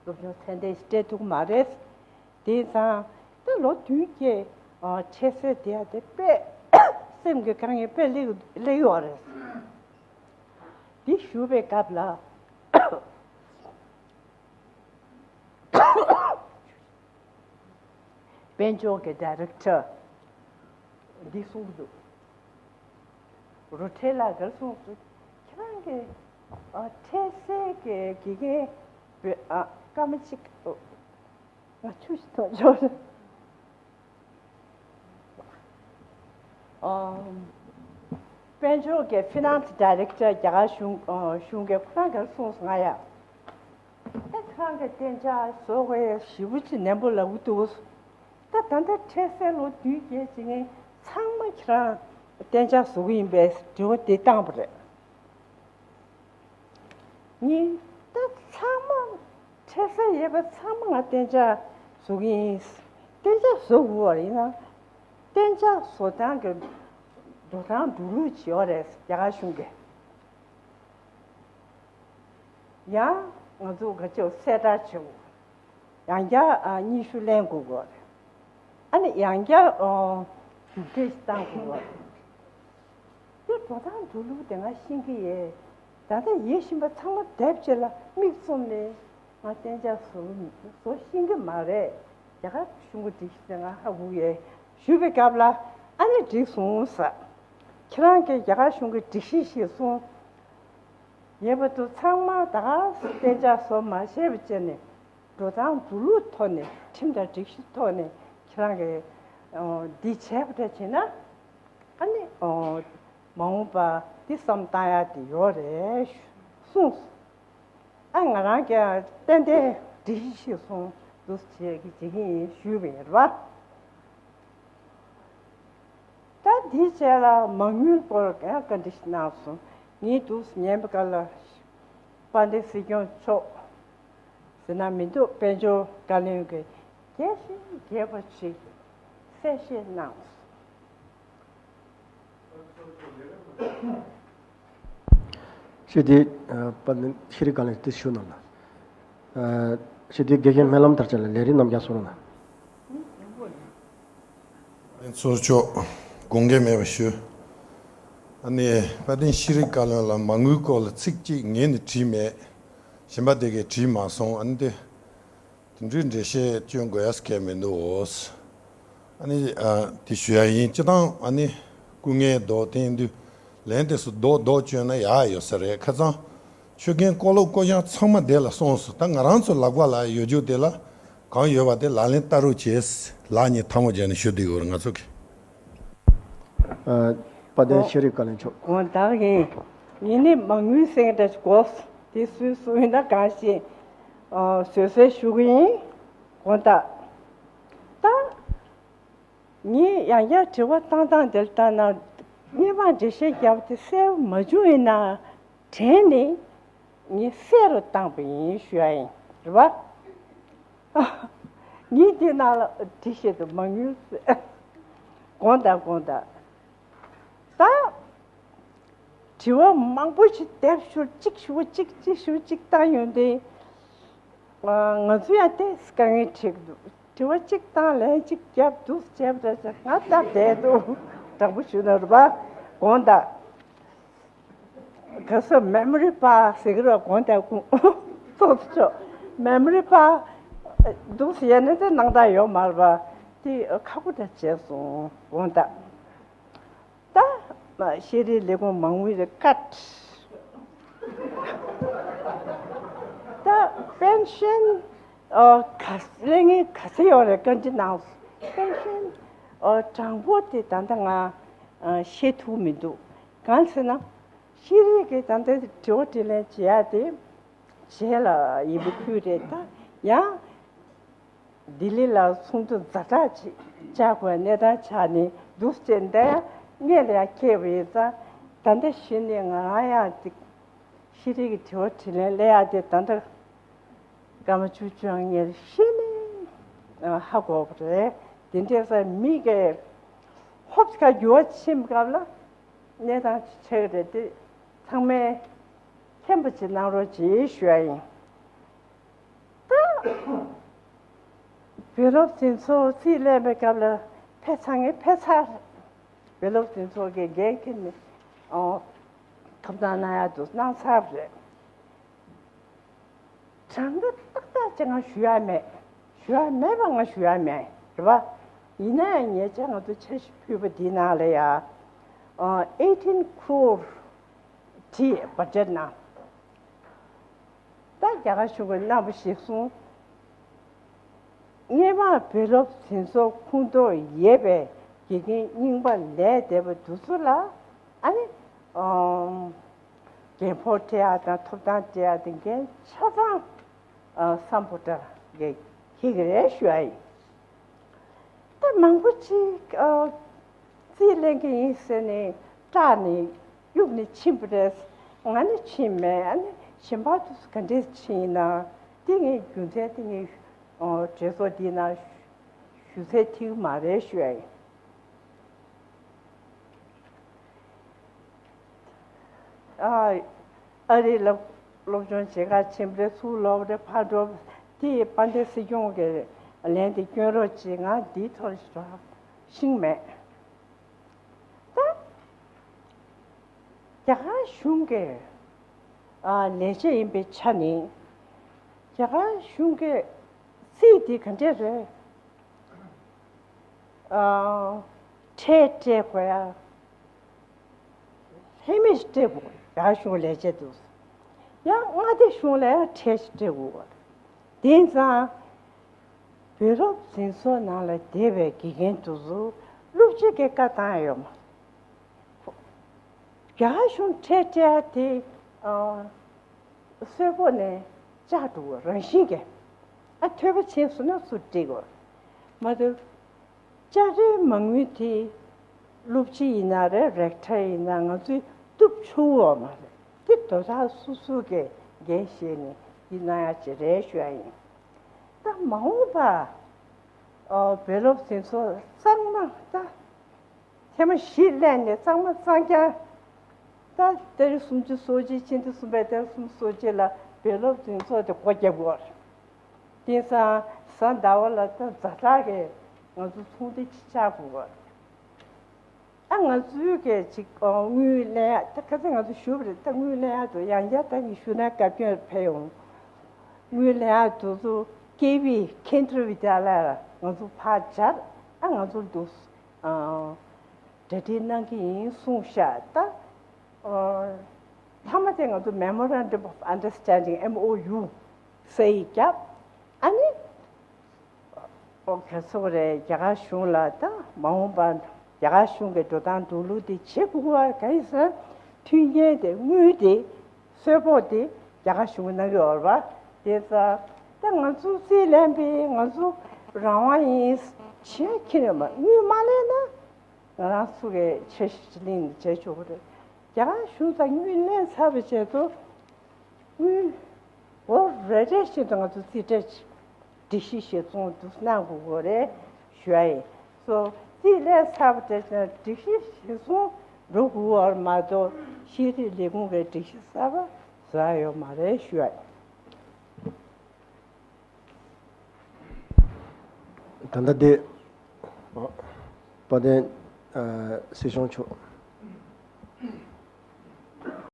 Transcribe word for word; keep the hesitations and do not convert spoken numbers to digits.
སློབ་སྦྱོང་ཚད་ལྡན་ཞིག་སྤྲད་ཐུབ་ཀྱི་མ་རེད། དེ་ཙང་ད་ལོ་བདུན་བརྒྱད་ཨ་འཕྲལ་སེལ་དེ་ཡང་དེ་དཔེ་སེམས་ཀྱི་དཀའ་ངལ་དཔེ་སླེབས་སླེབས་ཡོད་རེད། འདི་ཞུ་བའི་སྐབས་ལ། དཔལ་འབྱོར་གྱི་ཌའི་རེག་ཊར་འདི་གསུང་གི་འདུག་རུ་ཁྲལ་ལགས་ག་རེ་གསུངས་སོང་། ཁྱེད་རང་གི་ཨ་འཕྲལ་སེལ་གྱི་དགེ་རྒན་བོད་ཨ་སྐར་མ་གཅིག་ང་ཆུ་ཞིག་འཐུང་ཆོག་ཨ་དཔལ་འབྱོར་གྱི་ཕི་ནན་སི་ཌའི་རེག་ཊར་རྒྱ་གར་གཞུང་ཨ་གཞུང་གི་ཁོ་རང་ག་རེ་གསུངས་སོང་ང་ཡ། ད་ཁྱེད་རང་གི་གཏན་འཇགས་བཟོ་དགོས་ཞེ་པོ་ཅིག་ནན་པོ་ལབ་ཀྱི་འདུག་ད་ད་ལྟ་འཕྲལ་སེལ་ལོ་བདུན་བརྒྱད་ཅིག་ངས་ཚང་མ་ཁྱེད་རང་གཏན་འཇགས་བཟོ་གི་ཡིན་པའི་དྲི་བ་དེ་བཏང་བ་རེད། ངས་ད་ཚང་མ་འཕྲལ་སེལ་ཡོད་པ་ཚང་མ་ང་གཏན་འཇགས་བཟོ་གི་ཡིན། གཏན་འཇགས་བཟོ་དགོས་པ་ཡིན་ན་གཏན་འཇགས་བཟོ་སྟངས་ཀྱི་འགྲོ་སྟངས་འགྲོ་ལུགས་ཅིག་ཡོད་རེད་རྒྱ་གར་གཞུང་གིས། ཡང་ང་ཚོ་ག་ཅིག་གསལ་བསྒྲགས་བྱེད་དགོས། ཡང་བསྐྱར་ཨ་སྙན་ཞུ་ལེན་དགོས་ཀྱི་ཡོད་རེད། ཨ་ནི་ཡང་བསྐྱར་ཨ་རྒྱུགས་སྤྲོད་ཞིག་བཏང་དགོས་ཀྱི་ཡོད་རེད། དེ་འགྲོ་སྟངས་འགྲོ་ལུགས་དེ་ང་ཤེས་ཀྱི་ཡོད། ད་ལྟ་ཡོད་བཞིན་པ་ཚང་མ་དེབ་ཅིག་ལ་མིག་བཙུམ་ནས་ང་གཏན་འཇགས་བཟོ་བཟོ་ཤེས་ཀྱི་མ་རེད། རྒྱ་གར་གཞུང་གི་སྒྲིག་གཞི་དེ་ང་ཧ་གོ་གི་ཡོད། ཞུས་པའི་སྐབས་ལ་ཨ་ནི་འགྲིག་སོང་ཟེར། ཁྱེད་རང་གིས་རྒྱ་གར་གཞུང་གི་སྒྲིག་གཞི་ཞིག་གསུངས། ངེས་པར་དུ་ཚང་མ་ད་ག་སེ་གཏན་འཇགས་བཟོ་མ་ཤེས་པ་བྱས་ནས་འགྲོ་སྟངས་འགྲོ་ལུགས་ཐོག་ནས་ཁྲིམས་དང་སྒྲིག་གཞི་ཐོག་ནས་ཁྱེད་རང་གིས་འདི་བྱས་པ་འདྲ་བྱས་ན་ཨ་ནི་མ་འོངས་པ་འདི་བསམ་བཏང་ཡག་དེ་ཡོད་རེད་གསུངས། ཨ་ང་རང་གིས་ཏན་ཏན་སྒྲིག་གཞི་ཞིག་སོང་འདུག་བྱེད་ཀྱི་བྱེད་ཀྱི་ཡིན་ཞུས་པ་ཡིན་རེད་པ། ད་འདིའི་རྗེས་ལ་མ་དངུལ་སྐོར་ཡང་བཀའ་འདྲི་ཞིག་གནང་སོང་། ངས་འདུག་ཉན་པའི་སྐབས་ལ་དཔལ་ལྡན་སྲིད་སྐྱོང་མཆོག་ཟེར་ན་མི་འདུག་དཔལ་འབྱོར་བཀའ་བློན་གྱིས་རྒྱས་ཤིང་རྒྱས་པ་ཞིག་གསལ་བཤད་གནང་སོང་། ཞུ་དེ། ཨ། དཔལ་ལྡན་ཤེས་རིག་བཀའ་བློན་དེ་ཞུ་གནང་ལ། ཨ། ཞུ་དེ་དགེ་རྒན་སྨོན་ལམ་དར་རྒྱས་ལ་ལས་རིམ་རྣམས་ཀྱང་གསུང་རོགས་གནང་། ཚོགས་གཙོ་དགོངས་འགལ་མེད་པ་ཞུ། ཨ་ནི་དཔལ་ལྡན་ཤེས་རིག་བཀའ་བློན་ལ་མ་དངུལ་སྐོར་ལ་ཚིག་གཅིག་ངས་ནི་དྲིས་མེད། གཞན་པ་དེ་གས་དྲིས་མ་སོང་། ཨ་ནི་དེ། དེ་འདྲའི་འགྲེལ་བཤད་སྐྱོན་དགོས་ཡ་གང་མི་འདུག་ཨ་ནི་ཨ་དེ་ཞུ་ཡ་ཡིན། སྤྱི་བཏང་ཨ་ནི་སྐུ་ངལ་རྡོག་བསྟན་དུས་ལན་དེ་སུ་རྡོག་རྡོག་བསྐྱོན་ན་ཡག་ཡོད་ས་རེད། ཁ་སང་ཆོས་རྒན་བསྐོ་སློབ་བསྐོ་སྦྱང་ཚང་མ་དེ་ལ་སོང་སོང་། ད་ང་རང་ཚོ་ལག་པ་ལ་ཡོད་རྒྱུ་དེ་ལ་གང་ཡོད་པ་དེ་ལག་ལེན་བསྟར་རོགས་བྱས། ལག་གཉིས་ཐལ་མོ་སྦྱར་ནས་ཞུ་བསྡད་ཡོད་རེད་ང་ཚོ་གི། ཨ། དཔལ་ལྡན་ཤེས་རིག་བཀའ་བློན་མཆོག་དགོངས་དག་ཡིན། ངས་ནི་མ་དངུལ་སེང་འདྲ་ཞིག་དགོས། དེ་སུས་གསུངས་ཡིན་ན་གང་ཤེས། ཨ། བཟོད་གསོལ་ཞུ་གི་ཡིན། དགོངས་དག་ད་ངས་ཡང་བསྐྱར་དྲི་བ་བཏང་སྟངས་དེར་ལྟ་ན་སྔོན་མ་འགྲེལ་བཤད་བརྒྱབ་དེ་གསལ་པོ་མ་བྱུང་ཡིན་ན་དྲན་ནས་ངས་གསལ་རུ་བཏང་པ་ཡིན་ཞུ་ཡ་ཡིན། རེད་པ། ངས་འདི་ནང་ལ་འགྲེལ་བཤད་དུ་མ་དངུལ་ཟེར། དགོངས་དག་དགོངས་དག་ད་དྲི་བ་མང་པོ་ཞིག་དེབ་ཞུ་གཅིག་ཞུ་གཅིག་གཅིག་ཞུ་གཅིག་བཏང་ཡོང་དུས། ང་ཚོ་ཡང་ཏོག་ཙམ་དཀའ་ངལ་འཕྲད་ཀྱི་འདུག་དྲི་བ་གཅིག་བཏང་ལན་གཅིག་བརྒྱབ་འདུག་བྱས་པ་འདྲ་ཟེར་ང་སྟབས་བདེ་འདུག་དྲང་པོ་ཞུ་ན་རེད་པ། དགོངས་དག་ག་ས་མེ་མོ་རི་པ་ཟེར་གི་རེད། དགོངས་དག་ཀུན་ཚོགས་ཚོ་མེ་མོ་རི་པ་འདུག་ཟེར་ཡ་ནི་དེ་སྣང་དག་ཡོད་མ་རེད་པ། དེ་ཁག་པོ་འདྲ་བྱས་སོང་། དགོངས་དག་ད་ཤེས་རིག་ལས་ཁུངས་མ་དངུལ་རེ་ཀཊ། ད་པེན་ཤན་ཨ་ག་ལེན་མཁན་ག་ཚད་ཡོད་རེད། བཀའ་འདྲི་གནང་སོང་། པེན་ཤན་ཨ་གྲངས་འབོར་དེ་ད་ལྟ་ང་ཨ་ཤེས་ཐུབ་མི་འདུག་གང་ཟེར་ན་ཤེས་རིག་གི་ད་ལྟ་དྲི་བ་དྲིས་ལན་བྱེད་ཡ་དེ་རྗེས་ལ་ཡིན་པ་ཁུལ་རེད། ད་ཡང་ལྡི་ལི་ལ་ཚོགས་འདུ་ཛ་དྲག་ཅིག་བཅར་དགོས་གནས་སྟངས་ཆགས་ནས་འདུག་སེ་འདི་ཡང་སྔོན་ལ་ཡང་ཁེལ་བ་ཡིན་ཙང་། ད་ལྟ་གཞི་ནས་ང་རང་ཡང་འདི་ཤེས་རིག་གི་དྲི་བ་དྲིས་ལན་སླེབས་ཡག་དེ་ད་ལྟ་སྐར་མ་བཅུ་བཅོ་ལྔ་ངས་ཤེས་ནས་ཧ་གོ་བ་རེད། དེ་འདྲས་ས་མི་གིས་ཧོབ་ཁ་འགྱུར་བ་ཕྱིན་སྐབས་ལ་གནས་སྟངས་ཆགས་ཀྱི་རེད། དེ་ཚང་མས་མཁྱེན་པ་ཅིག་གནང་རོགས་ཅེས་ཞུ་ཡ་ཡིན། ད་ བོད་སློབ་འཛིན་ཚོགས་རྩིས་ལེན་པའི་སྐབས་ལ་ཕེབས་ཚར་ངས་ཕེབས་ཚར། བོད་སློབ་འཛིན་ཚོགས་ཀྱི་འགན་འཁྱེར་ནས་ཨོ་ཐོབ་ཐང་གནང་ཡག་འདུག་གནང་ཚར་བ་རེད། གྲངས་ཀ་ཏག་ཏག་ཅིག་ང་ཞུ་ཡག་མེད། ཞུ་ཡག་མེད་པ་ང་ཞུ་ཡག་མེད་རེད་པ། ཡིན་ན་ཡང་ཉེ་ཆར་ང་ཚོ་འཆར་གཞི་ཕུལ་བ་འདིའི་ནང་ལ་ཡ་ཨ་eighteen crore བྲིས་བ་འདྲ་ན། ད་རྒྱ་གར་གཞུང་གིས་གནང་བ་གཞིར་བཟུང་། སྔས་མ་བོད་སློབ་འཛིན་ཚོགས་ཁོངས་གཏོགས་ཡོད་པའི་དགེ་རྒན་རྙིང་པ་ལས་འདས་པ་དེ་ཚོ་ལ་ཨ་ནི་ཨམ་འགན་འཁུར་སྤྲད་ཡག་དང་ཐོབ་ཐང་སྤྲད་ཡག་དེ་འགན་ཆ་ཚང་ཨ་སམ་བྷོ་ཊ་གིས་འཁྱེར་གྱི་རེད་ཞུ་ཡག་ཡིན། ད་མང་པོ་ཅིག་ཨ་རྩིས་ལེན་གྱི་ཡིན་ཟེར་ནས་སྐྲག་ནས་གཡུག་ནས་ཕྱིན་པ་རེད། ང་ནི་ཕྱིན་མེད། ཨ་ནི་གཞན་པ་དེ་ཚོ་ག་འདྲས་ཕྱིན་ཡིན་ན་དེ་ངས་རྒྱུ་མཚན་དེ་ངས་ཨ་གྲོས་ཚོགས་འདིའི་ནང་ཞུ་ཚད་ཐིག་མ་རེད་ཞུ་ཡག་ཡིན། ཨ་ཨ་རི་ལ་སློབ་སྦྱོང་བྱེད་གར་ཕྱིན་པ་རེད། ཚུར་ལོག་པ་རེད། ཕར་འགྲོ་དེ་དཔལ་ལྡན་སྲིད་སྐྱོང་གི་ལན་དེ་སྐྱོན་རོགས་གྱིས། ང་འདིའི་ཐོག་ལ་ཞིག་ཤེས་མེད། ད་རྒྱ་གར་གཞུང་གི་ཨ་ལས་བྱེད་ཡིན་པའི་ཆ་ནས་རྒྱ་གར་གཞུང་གི་རྩིས་དེ་ག་འདྲས་རེད། ཨ་ཁྲལ་སྤྲད་དགོས་ཡ། ལྷད་མེད་སྤྲད་དགོས། རྒྱ་གཞུང་ལས་བྱེད་དུ། ཡང་མངའ་སྡེ་གཞུང་ལ་ཡང་ཁྲལ་ཞིག་སྤྲད་དགོས། དེང་སང་བོད་སློབ་འཛིན་ཚོགས་ནང་ལ་བསྡད་པའི་དགེ་རྒན་དེ་ཚོ་སློབ་སྤྱི་གིས་བཀའ་བཏང་ཡོད་མ། རྒྱ་གཞུང་ཁྲལ་སྤྲད་དེ་ཨ་གསོལ་ཕོགས་ནས་བཅག་འགྲོ་གི་རང་བཞིན་གྱིས། ཨ་ཐོས་པ་བྱས་སོང་ན་ཚུར་སྤྲད་དགོས། མ་གཏོགས་བཅའ་ཁྲིམས་མ་དངུལ་དེ་སློབ་སྤྱི་ཡིན་ན་རེད། རེག་ཊར་ཡིན་ན་ང་ཚོས་གཏུབ་ཆོག་གི་མ་རེད། དེ་དོ་བདག་སོ་སོ་གིས་འགན་བཞེས་ནས་འདི་གནང་ཡག་ཅིག་རེད་ཞུ་ཡག་ཡིན། ད་མ་འོངས་པ་ཨ་བོད་སློབ་འཛིན་ཚོགས་གཙང་མ་ད་ཐེངས་མ་བཞི་སླེབས་ནས་གཙང་མ་གཙང་རྐྱང་། ད་ཏ་རིག་སུམ་ཅུ་སོ་གཅིག་ཕྱི་ཟླ་གསུམ་པའི་ཏ་རིག་སུམ་ཅུ་སོ་གཅིག་ལ་བོད་སློབ་འཛིན་ཚོགས་དེ་སྒོ་བརྒྱབ་དགོས། དེང་སང་གཟའ་ཟླ་བ་ལ་ད་ཛ་དྲག་གི་ང་ཚོ་ཚོགས་འདུ་ཅིག་བཅར་དགོས། ཨ་ང་ཚོའི་གི་ཅིག་ཨ་དངུལ་ལེན་ཡག་ད་ཁ་སང་ང་ཚོ་ཞུས་པ་རེད། ད་དངུལ་ལེན་ཡག་དེ་ཡང་བསྐྱར་ད་ངས་ཞུ་ན་བཀའ་བཀྱོན་ཕེབས་ཡོང་། དངུལ་ལེན་ཡག་དེ་ཚོ་ཀེ་བི་ཁེན་དྲ་བི་དྱ་ལ་ལ་ང་ཚོ་ཕར་སྦྱར། ཨ་ང་ཚོ་འདུག་ཨ་གྲ་སྒྲིག་གནང་གི་ཡིན་གསུངས་ཤག་ད་ཨ་མཐའ་མ་དེ་ང་ཚོ་Memorandum of Understanding M O U ཟེར་ཡིག་བརྒྱབ། ཨ་ནི་ཨོ་ག་ཚོད་རེད། རྒྱ་གར་གཞུང་ལ་ད་མ་འོངས་པར་རྒྱ་གར་གཞུང་གི་འགྲོ་སྟངས་འགྲོ་ལུགས་དེ་བྱེད་དགོས་པ་གང་ཡིན་ཟེར་ན། མཐུན་རྐྱེན་དེ་དངུལ་དེ་གསོལ་ཕོགས་དེ་རྒྱ་གར་གཞུང་གིས་གནང་གི་ཡོད་རེད་པ། དེ་ཙང་ད་ང་ཚོ་རྩིས་ལེན་པས་ང་ཚོ་རང་དབང་ཡིན་བྱས་ཁྱེར་ཡོད་མ། དངུལ་མ་ལེན་ན་ང་རང་ཚོ་གི་འཆར་གཞི་ཅིག་གླེང་ནས་བྱས་ཆོག་གི་རེད། རྒྱ་གར་གཞུང་ཚོ་དངུལ་ལེན་ཚར་བའི་རྗེས་སུ་དངུལ་འོ་རེ་རེ་བཞིན་དུ་ང་ཚོ་རྩིས་ཁྲ་ཅིག་སྒྲིག་གཞི་གཞིར་བཟུང་དུ་གནང་དགོས་ཀྱི་རེད་ཞུ་ཡ་ཡིན། སོ་རྩིས་ལེན་ཚར་བ་དེ་ཚོ་སྒྲིག་གཞི་གཞིར་བཟུང་འགྲོ་དགོས་པ་མ་གཏོགས་ཤེས་རིག་ལས་ཁུངས་ཀྱི་སྒྲིག་གཞི་གསར་པ་བཟོ་ཡ་ཡོད་མ་རེད་ཞུ་ཡ་ཡིན། ད་ལྟ་དེ་དཔལ་ལྡན་སྲིད་སྐྱོང་མཆོག་